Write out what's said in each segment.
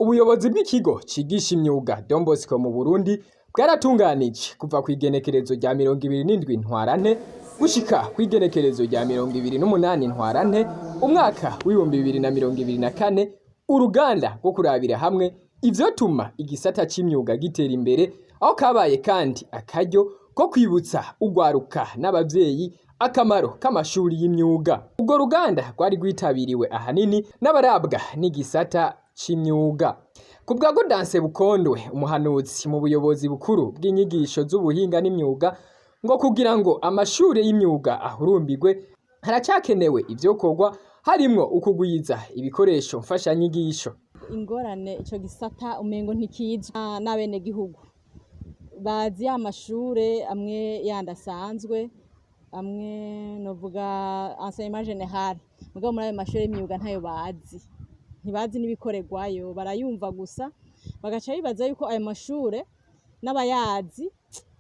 Ubuyobozi bw'ikigo cigisha imyuga Don Bosco mu Burundi bwaratunganije kuva kw'igenekerezo rya 27 Ntwarante gushika kw'igenekerezo rya 28 Ntwarante umwaka w'2024 uruganda rwo kurabira hamwe ivyotuma igisata c'imyuga gitera imbere, aho kabaye kandi akaryo ko kwibutsa urwaruka n'abavyeyi akamaro k'amashuri y'imyuga. Urwo ruganda rwari rwitabiriwe ahanini n'abarabwa n'igisata c'imyuga. Ku bwa Gaudence Bukondwe, umuhanuzi mu buyobozi bukuru bw'inyigisho z'ubuhinga n'imyuga, ngo kugira ngo amashure y'imyuga ahurumbirwe haracakenewe ivyokorwa, harimwo ukugwiza ibikoresho mfashanyigisho. Ingorane, ico gisata umengo ntikizwi n'abenegihugu. Bazi ya mashure amwe yandi asanzwe, amwe novuga enseignement général, mugabo muri ayo mashure y'imyuga ntayo bazi, ntibazi n'ibikorerwayo, barayumva gusa bagaca bibaza yuko ayo mashure n'abayazi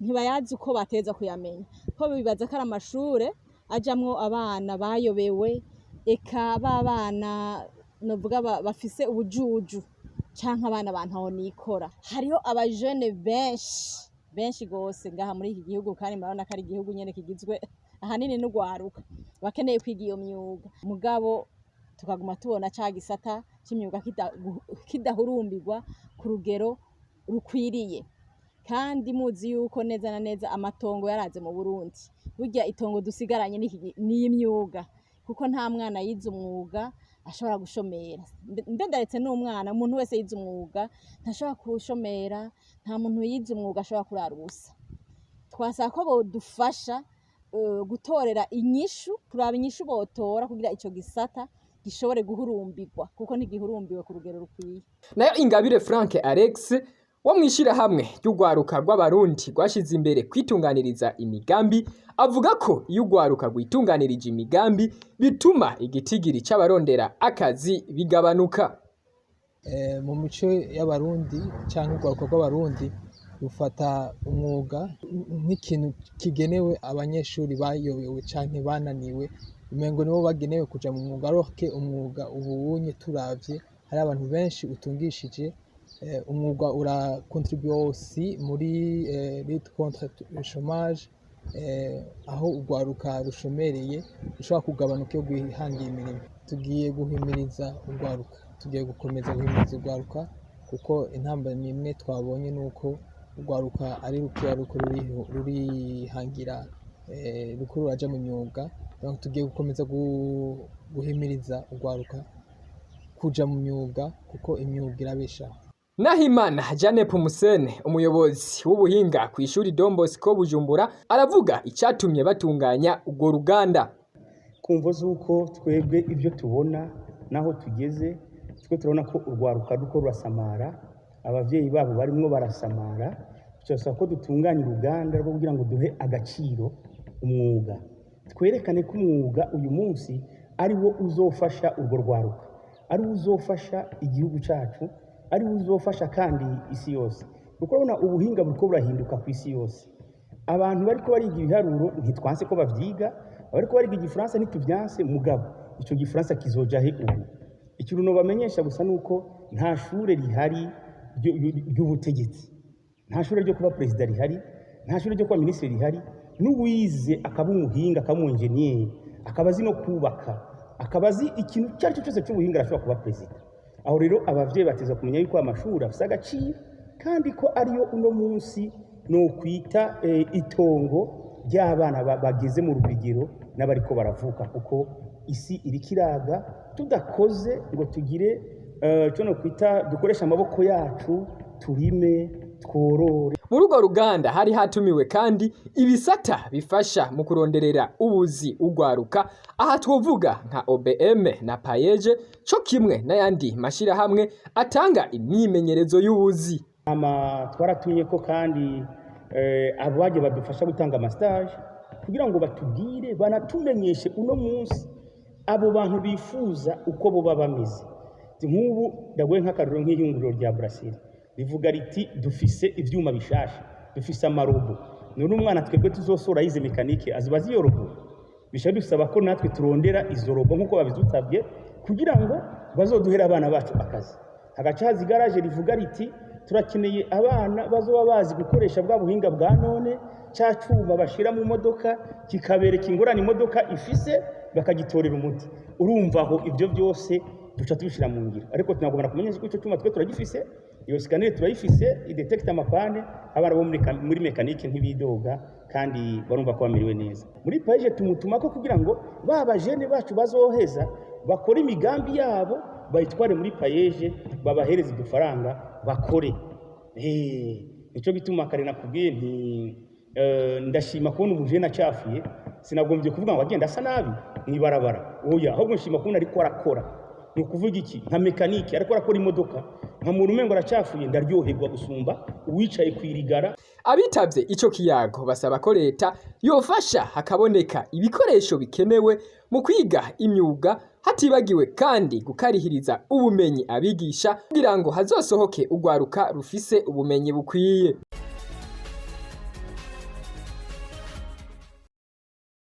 ntibayazi uko bateza kuyamenya, ko bibaza ko ari amashure ajamwo abana bayobewe, eka b'abana novuga bafise ubujuju canke abana ba ntahonikora. Hariho abajene benshi benshi gose ngaha muri iki gihugu, kandi murabona ko ari igihugu nyene kigizwe ahanini n'urwaruka bakeneye kwiga iyo myuga, mugabo tukaguma tubona ca gisata c'imyuga kidahurumbirwa ku rugero rukwiriye. Kandi muzi yuko neza na neza amatongo yaraze mu Burundi, burya itongo dusigaranye n'iy'imyuga, kuko nta mwana yize umwuga ashobora gushomera. Mbe ndaretse n'umwana, umuntu wese yize umwuga ntashobora kuwushomera, nta muntu yize umwuga ashobora kurara ubusa. Twasaba ko bodufasha gutorera inyishu, kuraba inyishu botora kugira ico gisata gishobore guhurumbirwa, kuko ntigihurumbiwe ku rugero rukwiye. Nayo Ingabire Frank Alex wo mw'ishirahamwe ry'urwaruka rw'Abarundi rwashize imbere kwitunganiriza imigambi, avuga ko iyo urwaruka rwitunganirije imigambi bituma igitigiri c'abarondera akazi bigabanuka. Mu mico y'Abarundi canke urwaruka rw'Abarundi rufata umwuga nk'ikintu kigenewe abanyeshuri bayobewe canke bananiwe, umengo nibo bagenewe kuja mu mwuga, alors que umwuga ubunye turavye hari abantu benshi utungishije. Umwuga ura contribue aussi muri lutte contre le chômage, aho urwaruka rushomereye rushobora kugabanuka iyo rwihangiye imirimo. Tugiye guhimiriza urwaruka, tugiye gukomeza guhimiriza urwaruka, kuko intambamyi imwe twabonye nuko urwaruka ari rukeya ruriko rurihangira, ruriko ruraja mu myuga. Donc tugiye gukomeza guhimiriza urwaruka kuja mu myuga, kuko imyuga irabeshaho. Nahimana Jane Pumusene, umuyobozi w'ubuhinga kw'ishuri Don Bosco Bujumbura, aravuga icatumye batunganya urwo ruganda. Kumvo z'uko twebwe ibyo tubona naho tugeze, twe turabona ko urwaruka ruko rurasamara, abavyeyi babo barimwo barasamara. Turasaba ko dutunganya uruganda rwo kugira ngo duhe agaciro umwuga, twerekane ko umwuga uyu munsi ari wo uzofasha urwo rwaruka, ari wo uzofasha igihugu cacu, ari wo uzofasha kandi isi yose, kuko urabona ubuhinga buriko burahinduka ku isi yose. Abantu bariko bariga ibiharuro ntitwanse ko bavyiga, abariko bariga igifaransa ntituvyanse, mugabo ico gifaransa kizoja he ubu? Ikintu nobamenyesha gusa nuko nta shure rihari ry'ubutegetsi, nta shure ryo kuba perezida rihari, nta shure ryo kuba minisitiri rihari. N'uwize akaba umuhinga, akaba umu enjeniyeri, akaba azi no kubaka, akaba azi ikintu icyo ari cyo cyose cy'ubuhinga, arashobora kuba perezida. Aho rero abavyeyi bateza kumenya yuko amashuri afise agaciro, kandi ko ariyo uno munsi nokwita itongo ry'abana bageze mu rugero n'abariko baravuka, kuko isi iriko iraga. Tudakoze ngo tugire ico nokwita dukoreshe amaboko yacu, turime, tworore. Muri urwo ruganda hari hatumiwe kandi ibisata bifasha mu kuronderera ubuzi urwaruka, aha twovuga nka OBM na PAEEJ, co kimwe n'ayandi mashirahamwe atanga imyimenyerezo y'ubuzi. Ama twaratumye ko kandi abaje badufasha gutanga ama stage kugira ngo batubwire, banatumenyeshe uno munsi abo bantu bifuza uko boba bameze. Nk'ubu ndaguhe nk'akarorero, nk'ihinguriro rya Brasserie rivuga riti: "Dufise ivyuma bishasha, dufise ama robots." None umwana twebwe tuzosora yize mécanique aziba azi iyo robot? Bisha dusaba ko natwe turondera izo robots nk'uko babidusabye, kugira ngo bazoduhere abana bacu akazi. Hagaca haza igaraje rivuga riti turakeneye abana bazoba bazi gukoresha bwa buhinga bwa none, ca cuma bashira mu modoka kikabereka ingorane imodoka ifise, bakagitorera umuti. Urumva aho ibyo byose duca tubishira mu ngiro, ariko tunagomba kumenya ko ico cuma twe turagifise, iyo scanner turayifise idetecta ama pannes. Abana bo muri mécanique ntibidoga kandi barumva ko bamerewe neza. Muri PAEEJ tumutuma ko kugira ngo ba bajene bacu bazoheza bakore imigambi yabo, bayitware muri PAEEJ, babahereze udufaranga bakore. Nico gituma kare nakubwiye nti ndashima kubona umujene acafuye. Sinagombye kuvuga ngo agenda asa nabi mw'ibarabara, oya, ahubwo nshima kubona ariko arakora. Ni ukuvuga iki? Nka mécanique ariko arakora imodoka, nka muntu umengo aracafuye, ndaryoherwa gusumba uwicaye kwirigara. Abitavye ico kiyago basaba ko leta yofasha hakaboneka ibikoresho bikenewe mu kwiga imyuga, hatibagiwe kandi gukarihiriza ubumenyi abigisha kugira ngo hazosohoke urwaruka rufise ubumenyi bukwiye.